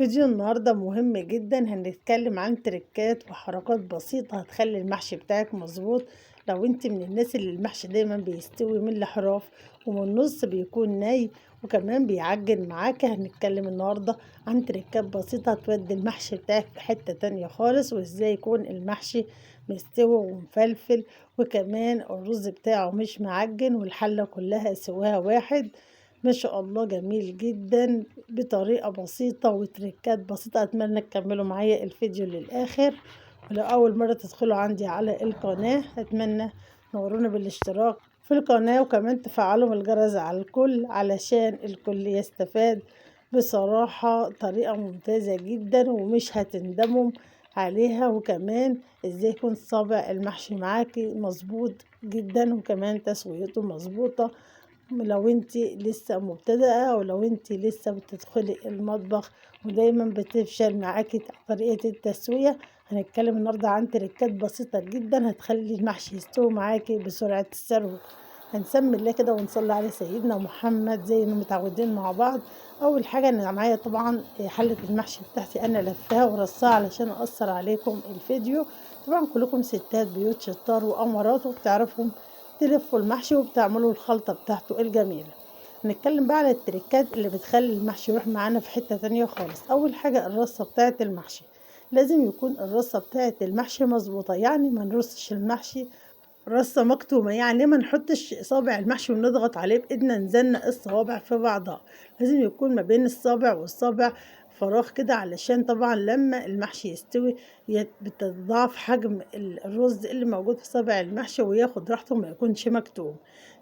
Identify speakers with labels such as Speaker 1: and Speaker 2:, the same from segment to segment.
Speaker 1: فيديو النهاردة مهم جدا، هنتكلم عن تريكات وحركات بسيطة هتخلي المحشي بتاعك مظبوط. لو انت من الناس اللي المحشي دايما بيستوي من الاحراف ومن النص بيكون ني وكمان بيعجن معاك، هنتكلم النهاردة عن تريكات بسيطة هتودي المحشي بتاعك في حتة تانية خالص، وازاي يكون المحشي مستوي ومفلفل وكمان الرز بتاعه مش معجن والحلة كلها سواها واحد. ما شاء الله جميل جدا بطريقة بسيطة وتريكات بسيطة. أتمنى تكملوا معايا الفيديو للآخر، ولو أول مرة تدخلوا عندي على القناة أتمنى تنورونا بالاشتراك في القناة وكمان تفعلوا الجرس على الكل علشان الكل يستفاد. بصراحة طريقة ممتازة جدا ومش هتندموا عليها، وكمان ازاي يكون صابع المحشي معاكي مظبوط جدا وكمان تسويته مظبوطة. لو انت لسه مبتدئة او لو انت لسه بتدخلي المطبخ ودايما بتفشل معاكي طريقة التسوية، هنتكلم النهاردة عن تريكات بسيطة جدا هتخلي المحشي يستوي معاكي بسرعة الصاروخ. هنسمي الله كده ونصلي على سيدنا محمد زي ما متعودين مع بعض. اول حاجة انا معايا طبعا حلة المحشي بتاعتي انا لفاها ورصاها علشان اقصر عليكم الفيديو. طبعا كلكم ستات بيوت شطار وامارات وبتعرفوا تلفوا المحشي وبتعملوا الخلطة بتاعته الجميلة. هنتكلم بقى على التريكات اللي بتخلي المحشي يروح معانا في حتة تانية خالص. اول حاجة الرصة بتاعة المحشي، لازم يكون الرصة بتاعة المحشي مظبوطة، يعني ما نرصش المحشي رصة مكتومة، يعني ما نحطش صابع المحشي ونضغط عليه بإيدنا نزنق الصوابع في بعضها، لازم يكون ما بين الصابع والصابع فراغ كده، علشان طبعا لما المحشي يستوي بتضاعف حجم الرز اللي موجود في صابع المحشي وياخد راحته وما يكونش مكتوم.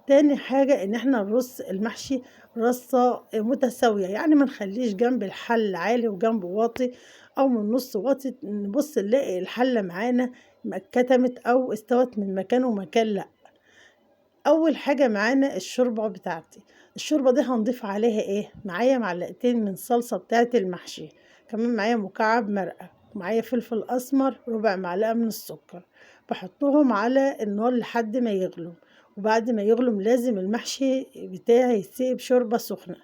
Speaker 1: تاني حاجة ان احنا نرص المحشي رصة متساوية، يعني ما نخليش جنب الحل عالي وجنبه واطي او من نص واطي، نبص نلاقي الحلة معانا اتكتمت او استوت من مكان ومكان. لا، اول حاجة معانا الشوربة بتاعتي. الشوربة دي هنضيف عليها ايه؟ معايا معلقتين من صلصة بتاعت المحشي، كمان معايا مكعب مرقة، معايا فلفل اسمر، ربع معلقة من السكر. بحطهم على النار لحد ما يغلوا، وبعد ما يغلوا لازم المحشي بتاعي يتسقي بشوربة سخنة،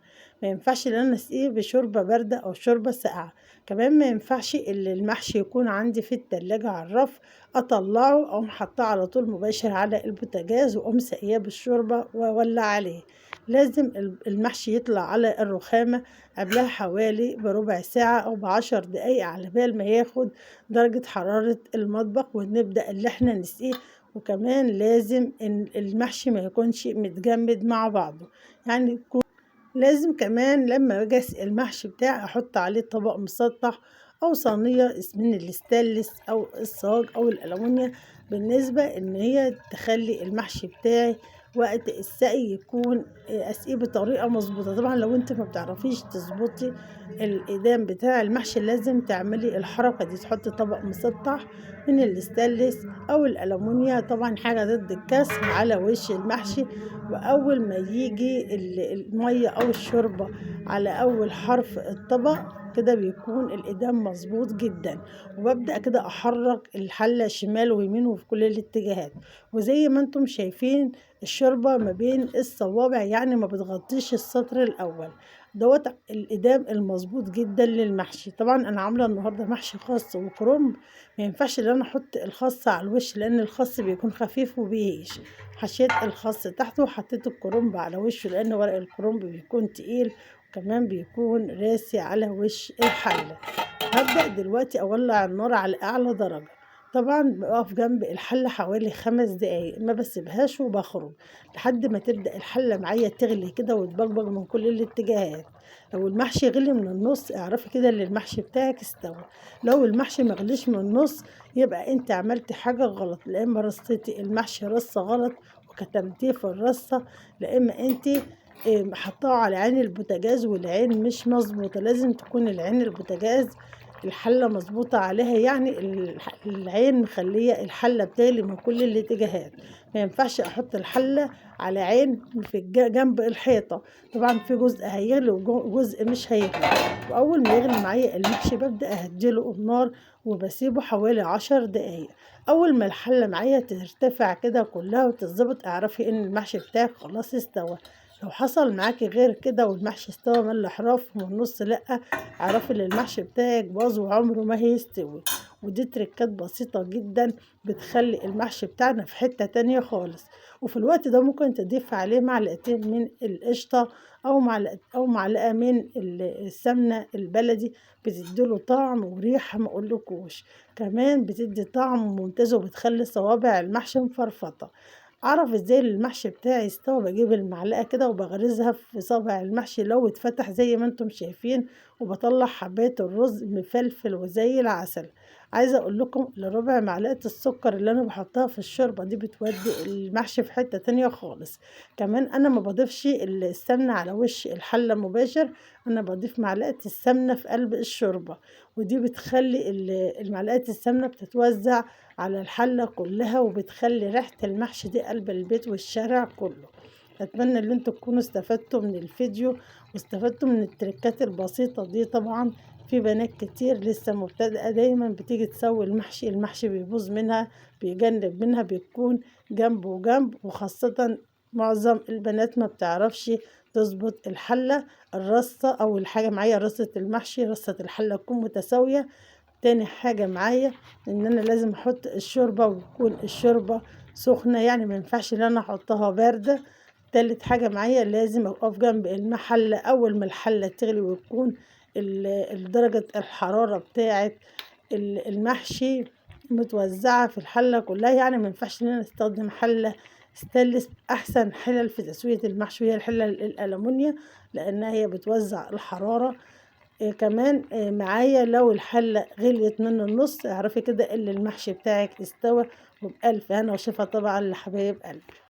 Speaker 1: ما ينفعش ان انا اسقيه بشوربة باردة او شوربة ساقعة. كمان ما ينفعش اللي المحشي يكون عندي في التلاجة على الرف اطلعه او حطاه على طول مباشر على البوتاجاز واقوم ساقياه بالشوربة واولع عليه. لازم المحشي يطلع على الرخامة قبلها حوالي بربع ساعة او ب10 دقايق على بال ما ياخد درجة حرارة المطبخ ونبدأ اللي احنا نسقيه. وكمان لازم ان المحشي ما يكونش متجمد مع بعضه، يعني يكون لازم كمان لما اجي اسقي المحشي بتاعي احط عليه طبق مسطح او صينية من الاستانلس او الصاج او الالومنيا، بالنسبة ان هي تخلي المحشي بتاعي وقت السقي يكون اسقيه بطريقة مظبوطة. طبعا لو انت ما بتعرفيش تظبطي الادام بتاع المحشي لازم تعملي الحركة دي، تحطي طبق مسطح من الاستانلس او الالومنيا، طبعا حاجة ضد الكسر، على وش المحشي، واول ما يجي المية او الشوربة على اول حرف الطبق كده بيكون الادام مظبوط جدا. وببدأ كده احرك الحلة شمال ويمين وفي كل الاتجاهات، وزي ما انتم شايفين الشوربة ما بين الصوابع، يعني ما بتغطيش السطر الاول. دوت الادام المظبوط جدا للمحشي. طبعا انا عامله النهارده محشي خس وكرنب، ما ينفعش ان انا احط الخس على الوش لان الخس بيكون خفيف وبيهيش. حشيت الخس تحته وحطيت الكرنب على وشه لان ورق الكرنب بيكون تقيل وكمان بيكون راسي على وش الحلة. هبدأ دلوقتي اولع النار على اعلى درجه، طبعا بقف جنب الحلة حوالي 5 دقايق ما بسيبهاش وبخرج لحد ما تبدأ الحلة معايا تغلي كده وتبقبق من كل الاتجاهات. لو المحشي غلي من النص اعرفي كده ان المحشي بتاعك استوى، لو المحشي ما غليش من النص يبقى انت عملتي حاجة غلط، لا اما رصيتي المحشي رصة غلط وكتمتيه في الرصة، لا اما انت حطاه على عين البوتاجاز والعين مش مظبوطة. لازم تكون العين البوتاجاز الحلة مظبوطة عليها، يعني العين مخلية الحلة بتغلي من كل الاتجاهات. ما ينفعش احط الحلة على عين في جنب الحيطة، طبعا في جزء هيغلي وجزء مش هيغلي. واول ما يغلي معايا المحشي ببدأ اهديله النار وبسيبه حوالي 10 دقايق. اول ما الحلة معايا ترتفع كده كلها وتتظبط اعرفي ان المحشي بتاعك خلاص استوى. لو حصل معاكي غير كده والمحشي استوى من الاحراف ومن النص لا، اعرفي ان المحشي بتاعك باظ وعمره ما هيستوي. ودي تريكات بسيطة جدا بتخلي المحشي بتاعنا في حتة تانية خالص. وفي الوقت ده ممكن تضيف عليه معلقتين من القشطة او معلقة من السمنة البلدي، بتديله طعم وريحة ما اقولكوش، كمان بتدي طعم ممتاز وبتخلي صوابع المحشي مفرفطة. اعرف ازاي المحشي بتاعي استوى؟ بجيب المعلقة كده وبغرزها في صابع المحشي لو اتفتح زي ما انتم شايفين، وبطلع حبايه الرز مفلفل وزي العسل. عايزه اقول لكم لربع معلقه السكر اللي انا بحطها في الشوربة دي بتودي المحشي في حتة تانية خالص. كمان انا ما بضيفش السمنة على وش الحلة مباشر، انا بضيف معلقه السمنة في قلب الشوربة، ودي بتخلي المعلقات السمنة بتتوزع على الحلة كلها، وبتخلي ريحه المحشي دي قلب البيت والشارع كله. اتمنى ان انتوا تكونوا استفدتوا من الفيديو واستفدتوا من التريكات البسيطة دي. طبعا في بنات كتير لسه مبتدئة دايما بتيجي تسوي المحشي، المحشي بيبوظ منها، بيجنب منها، بيكون جنب وجنب، وخاصة معظم البنات ما بتعرفش تظبط الحلة الرصه. اول حاجة معايا رصه المحشي، رصه الحلة تكون متساوية. تاني حاجة معايا ان انا لازم احط الشوربة وتكون الشوربة سخنة، يعني ما ينفعش ان انا احطها باردة. تالت حاجة معايا لازم اقف جنب المحله اول ما الحلة تغلي وتكون درجه الحرارة بتاعه المحشي متوزعة في الحلة كلها، يعني ما ينفعش ان انا استخدم حله ستانلس. احسن حلل في تسويه المحشي هي الحلة الالومنيا، لانها هي بتوزع الحرارة. كمان معايا لو الحلة غليت من النص اعرفي كده ان المحشي بتاعك استوى. وبألف هنا وشفا طبعا لحبايب قلبي.